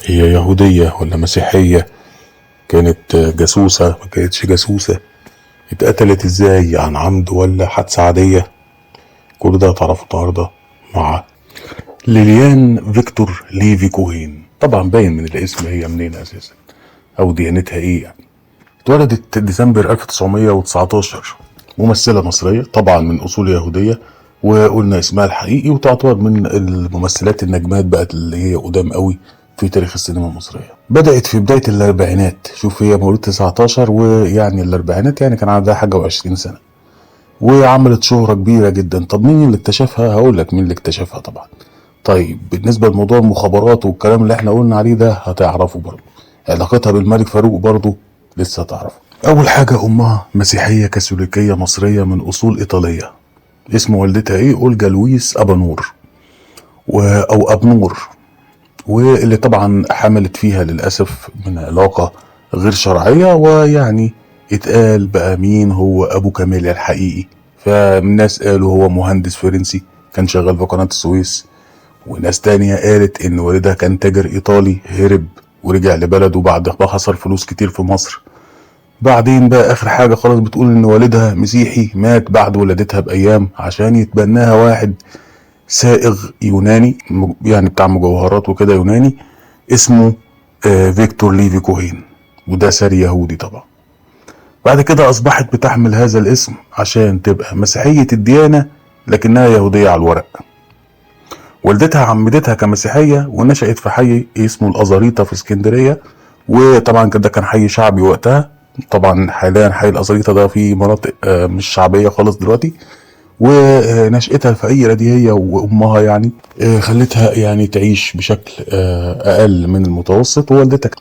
هي يهودية ولا مسيحية؟ كانت جاسوسة ما كانتش جاسوسة؟ اتقتلت ازاي، عن عمد ولا حادثة عادية؟ كل ده هتعرفه النهاردة مع ليليان فيكتور ليفي كوهين. طبعا باين من الاسم هي منين اساسا او ديانتها ايه يعني. اتولدت ديسمبر 1919، ممثلة مصرية طبعا من أصول يهودية، وقلنا اسمها الحقيقي، وتعتبر من الممثلات النجمات بقت اللي هي قدام قوي في تاريخ السينما المصرية. بدأت في بداية الأربعينات، شوف هي مواليد 19 ويعني الأربعينات يعني كان عندها حاجة وعشرين سنة، وعملت شهرة كبيرة جدا. طب مين اللي اكتشفها؟ هقول لك مين اللي اكتشفها طبعا. طيب بالنسبة لموضوع المخابرات والكلام اللي احنا قلنا عليه ده هتعرفه برضه، علاقتها بالملك فاروق برضه لسه هتعرفه. أول حاجة أمها مسيحية كاثوليكية مصرية من أصول إيطالية، اسم والدتها إيه؟ أولجا لويس أبانور أو أبنور، واللي طبعا حملت فيها للأسف من علاقة غير شرعية، ويعني اتقال بقى مين هو أبو كاميليا الحقيقي. فالناس قالوا هو مهندس فرنسي كان شغال في قناة السويس، وناس تانية قالت إن والدها كان تاجر إيطالي هرب ورجع لبلده بعد ما خسر فلوس كتير في مصر. بعدين بقى آخر حاجة خلاص بتقول إن والدها مسيحي مات بعد ولادتها بأيام عشان يتبناها واحد سائغ يوناني، يعني بتاع مجوهرات وكده، يوناني اسمه فيكتور ليفي كوهين، وده ساري يهودي طبعا. بعد كده أصبحت بتحمل هذا الاسم عشان تبقى مسيحية الديانة لكنها يهودية على الورق. والدتها عمدتها كمسيحية، ونشأت في حي اسمه الأزاريطة في اسكندرية، وطبعا ده كان حي شعبي وقتها. طبعا حاليا حي الأزاريطة ده في مناطق مش شعبية خالص دلوقتي. ونشأتها الفقيرة دي هي وأمها يعني خلتها يعني تعيش بشكل أقل من المتوسط.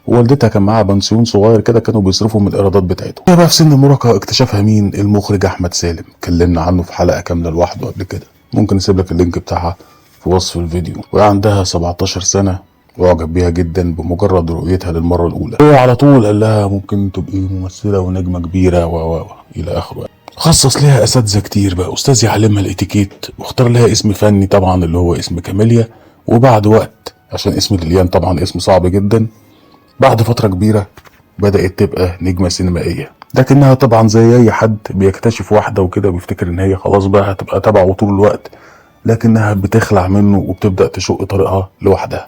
ووالدتها كان معاها بنسيون صغير كده كانوا بيصرفوا من الإيرادات بتاعتهم. هي بقى في سن المراهقة اكتشفها مين؟ المخرج أحمد سالم، اتكلمنا عنه في حلقة كاملة لوحده قبل كده، ممكن نسيب لك ال link بتاعها في وصف الفيديو. وعندها 17 سنة، وأعجب بيها جدا بمجرد رؤيتها للمرة الأولى، هو على طول قال لها ممكن تبقي ممثلة ونجمة كبيرة و إلى آخره. خصص لها أساتذة كتير بقى، أستاذ يعلمها الإتيكيت، واختار لها اسم فني طبعا اللي هو اسم كاميليا. وبعد وقت عشان اسم ليليان طبعا اسم صعب جدا، بعد فترة كبيرة بدأت تبقى نجمة سينمائية. لكنها طبعا زي أي حد بيكتشف واحدة وكده بيفتكر إن هي خلاص بقى هتبقى تبعه طول الوقت، لكنها بتخلع منه وبتبدأ تشق طريقها لوحدها.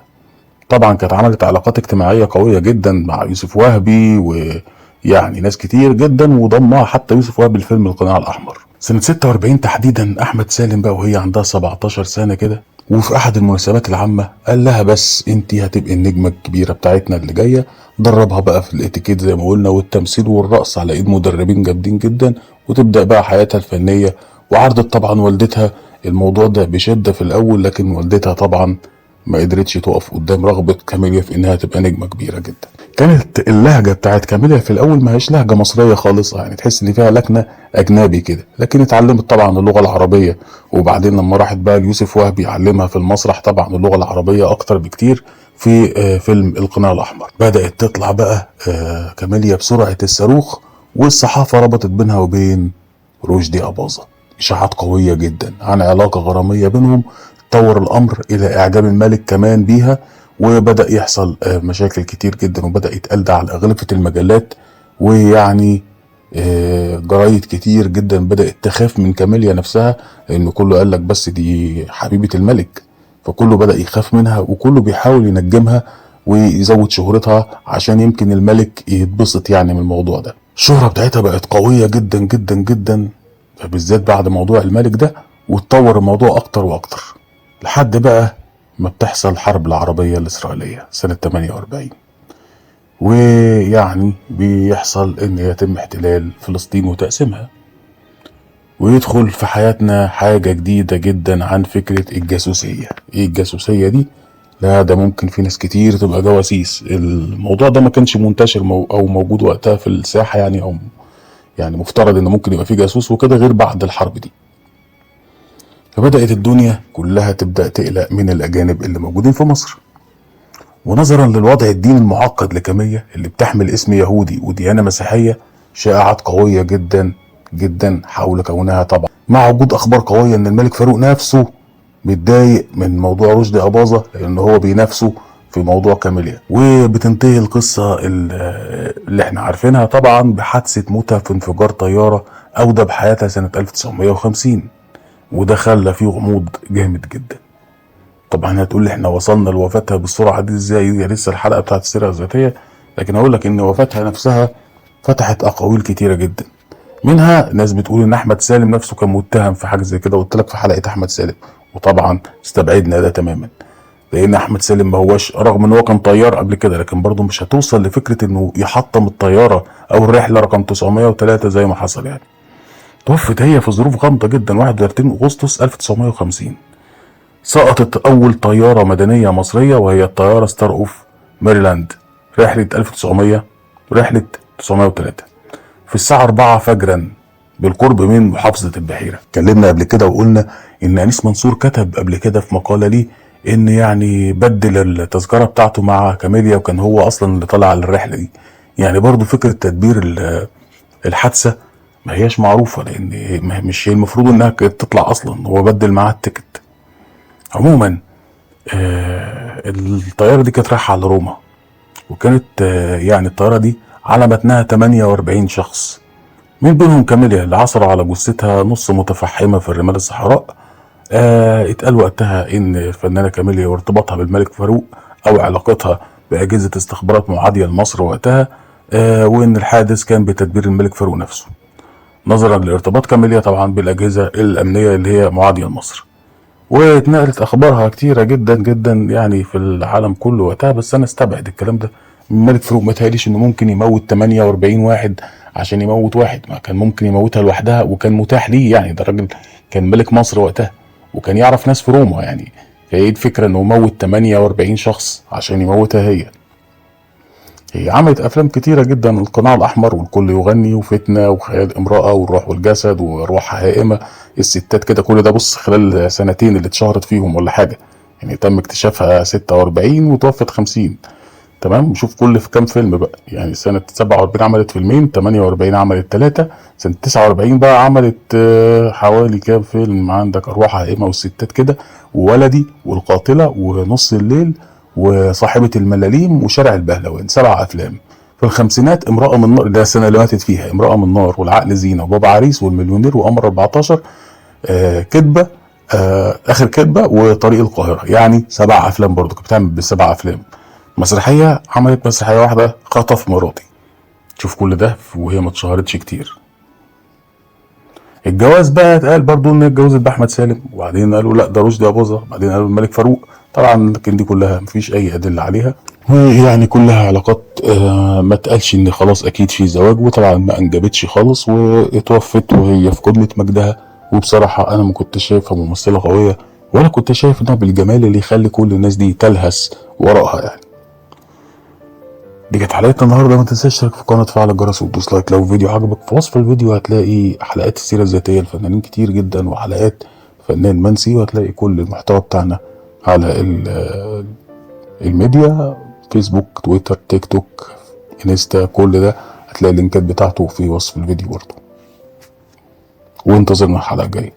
طبعا كانت عملت علاقات اجتماعية قوية جدا مع يوسف وهبي ويعني ناس كتير جدا، وضمها حتى يوسف وهبي الفيلم القناع الأحمر. سنة 46 تحديدا أحمد سالم بقى وهي عندها 17 سنة كده، وفي أحد المناسبات العامة قال لها بس انتي هتبقي النجمة الكبيرة بتاعتنا اللي جاية. دربها بقى في الاتيكيت زي ما قلنا والتمثيل والرقص على ايد مدربين جامدين جدا، وتبدأ بقى حياتها الفنية. وعرضت طبعا والدتها الموضوع ده بشدة في الأول، لكن والدتها طبعا ما قدرتش تقف قدام رغبة كاميليا في إنها تبقى نجمة كبيرة جدا. كانت اللهجة بتاعت كاميليا في الأول ما هيش لهجة مصرية خالص، يعني تحس إن فيها لكنة أجنبي كده، لكن اتعلمت طبعا اللغة العربية. وبعدين لما راحت بقى ليوسف وهبي علمها في المسرح طبعا اللغة العربية أكتر بكتير في فيلم القناع الأحمر. بدأت تطلع بقى كاميليا بسرعة الصاروخ، والصحافة ربطت بينها وبين رشدي أباظة. إشاعات قوية جدا عن علاقة غرامية بينهم. تطور الأمر إلى إعجاب الملك كمان بيها، وبدأ يحصل مشاكل كتير جدا، وبدأ يتقال ده على أغلفة المجلات، ويعني جرايد كتير جدا بدأت تخاف من كاميليا نفسها، لأن كله قال لك بس دي حبيبة الملك، فكله بدأ يخاف منها وكله بيحاول ينجمها ويزود شهرتها عشان يمكن الملك يتبسط يعني من الموضوع ده. الشهرة بتاعتها بقت قوية جدا جدا جدا، بالذات بعد موضوع الملك ده، واتطور الموضوع أكتر وأكتر لحد بقى ما بتحصل الحرب العربية الإسرائيلية سنة 48، ويعني بيحصل إن يتم احتلال فلسطين وتقسيمها، ويدخل في حياتنا حاجة جديدة جدا عن فكرة الجاسوسية. إيه الجاسوسية دي؟ لا ده ممكن في ناس كتير تبقى جواسيس. الموضوع ده ما كانش منتشر أو موجود وقتها في الساحة يعني، أو يعني مفترض إن ممكن يبقى في جاسوس وكده غير بعد الحرب دي. فبدأت الدنيا كلها تبدأ تقلق من الأجانب اللي موجودين في مصر، ونظرا للوضع الديني المعقد لكاميليا اللي بتحمل اسم يهودي وديانة مسيحية، شائعات قوية جدا جدا حول كونها طبعا، مع وجود أخبار قوية إن الملك فاروق نفسه متضايق من موضوع رشدي أباظة لأن هو بينافسه في موضوع كاميليا. وبتنتهي القصة اللي احنا عارفينها طبعا بحادثة موتها في انفجار طيارة أودى بحياتها سنة 1950، وده خلى فيه غموض جامد جدا. طبعا هتقول لي احنا وصلنا لوفاتها بالسرعة دي ازاي؟ دي لسه الحلقة بتاعت السيرة الذاتية. لكن اقول لك ان وفاتها نفسها فتحت اقاويل كتيرة جدا، منها ناس بتقول ان احمد سالم نفسه كان متهم في حاجة زي كده، قلت لك في حلقة احمد سالم، وطبعا استبعدنا ده تماما، لان احمد سالم ما هوش، رغم ان هو كان طيار قبل كده، لكن برضه مش هتوصل لفكرة انه يحطم الطيارة او الرحلة رقم 903 زي ما حصل يعني. توفت هي في ظروف غامضة جدا 31 اغسطس 1950. سقطت اول طيارة مدنية مصرية، وهي الطيارة ستار اوف ماريلاند، رحله 1900 رحله 903 في الساعة 4 فجرا بالقرب من محافظة البحيرة. اتكلمنا قبل كده وقلنا ان انيس منصور كتب قبل كده في مقاله ليه ان يعني بدل التذكرة بتاعته مع كاميليا، وكان هو اصلا اللي طلع على الرحلة دي. يعني برضو فكرة تدبير الحادثة ما هياش معروفة، لان مش هي المفروض انها كانت تطلع اصلا، هو بدل معاها ال ticket. عموما الطيارة دي كانت رايحة على روما، وكانت يعني الطيارة دي على متنها 48 شخص، من بينهم كاميليا اللي عثروا على جثتها نص متفحمه في الرمال الصحراء. اتقال وقتها ان الفنانة كاميليا وارتباطها بالملك فاروق او علاقتها باجهزه استخبارات معاديه لمصر وقتها، وان الحادث كان بتدبير الملك فاروق نفسه، نظرا لارتباط كاميليا طبعا بالاجهزة الامنية اللي هي معاديه لمصر. واتنقلت اخبارها كتيرة جدا جدا يعني في العالم كله وقتها، بس انا استبعد الكلام ده. الملك فاروق ما تهيأليش انه ممكن يموت 48 واحد عشان يموت واحد، ما كان ممكن يموتها لوحدها وكان متاح ليه يعني، ده راجل كان ملك مصر وقتها وكان يعرف ناس في روما يعني، فايه الفكرة انه موت 48 شخص عشان يموتها هي؟ هي عملت افلام كتيرة جدا، القناع الاحمر والكل يغني وفتنة وخيال امراة والروح والجسد وروح هائمه، الستات كده، كل ده بص خلال سنتين اللي اتشهرت فيهم ولا حاجة يعني، تم اكتشافها 46 وتوفت 50. تمام، شوف كل في كام فيلم بقى يعني، سنة 47 عملت فيلمين، 48 عملت 3، سنة 49 بقى عملت حوالي كام فيلم، عندك ارواح هائمه والستات كده وولدي والقاتله ونص الليل وصاحبة الملاليم وشارع البهلوان، 7 أفلام. في الخمسينات امرأة من نار، ده السنة اللي ماتت فيها، امرأة من نار والعقل زينة وبابا عريس والمليونير وقمر 14، كدبة، آخر كدبة وطريق القاهرة، يعني 7 أفلام برضو كانت بتعمل ب7 أفلام. مسرحية عملت مسرحية واحدة، خطف مراتي. شوف كل ده وهي ما اتشهرتش كتير. الجواز بقى اتقال برضو ان اتجوزت باحمد سالم، وبعدين قالوا لا ده رشدي اباظة، بعدين قالوا الملك فاروق، طبعا لكن دي كلها مفيش اي ادلة عليها، ويعني كلها علاقات ما اتقالش ان خلاص اكيد في زواج، وطبعا ما انجبتش خالص واتوفت وهي في قمة مجدها. وبصراحة انا ما كنتش شايفها ممثلة قوية، ولا كنت شايف انها بالجمال اللي يخلي كل الناس دي تلهس وراءها يعني. دي كانت حلقتنا النهارده، ما تنساش تشترك في القناة وتفعل الجرس وتدوس like لو الفيديو عجبك. في وصف الفيديو هتلاقي حلقات السيرة الذاتية لفنانين كتير جدا وحلقات فنان منسي، وهتلاقي كل المحتوى بتاعنا على الميديا، فيسبوك، تويتر، تيك توك، انستا، كل ده هتلاقي اللينكات بتاعته في وصف الفيديو برضه. وانتظرنا الحلقة الجاية.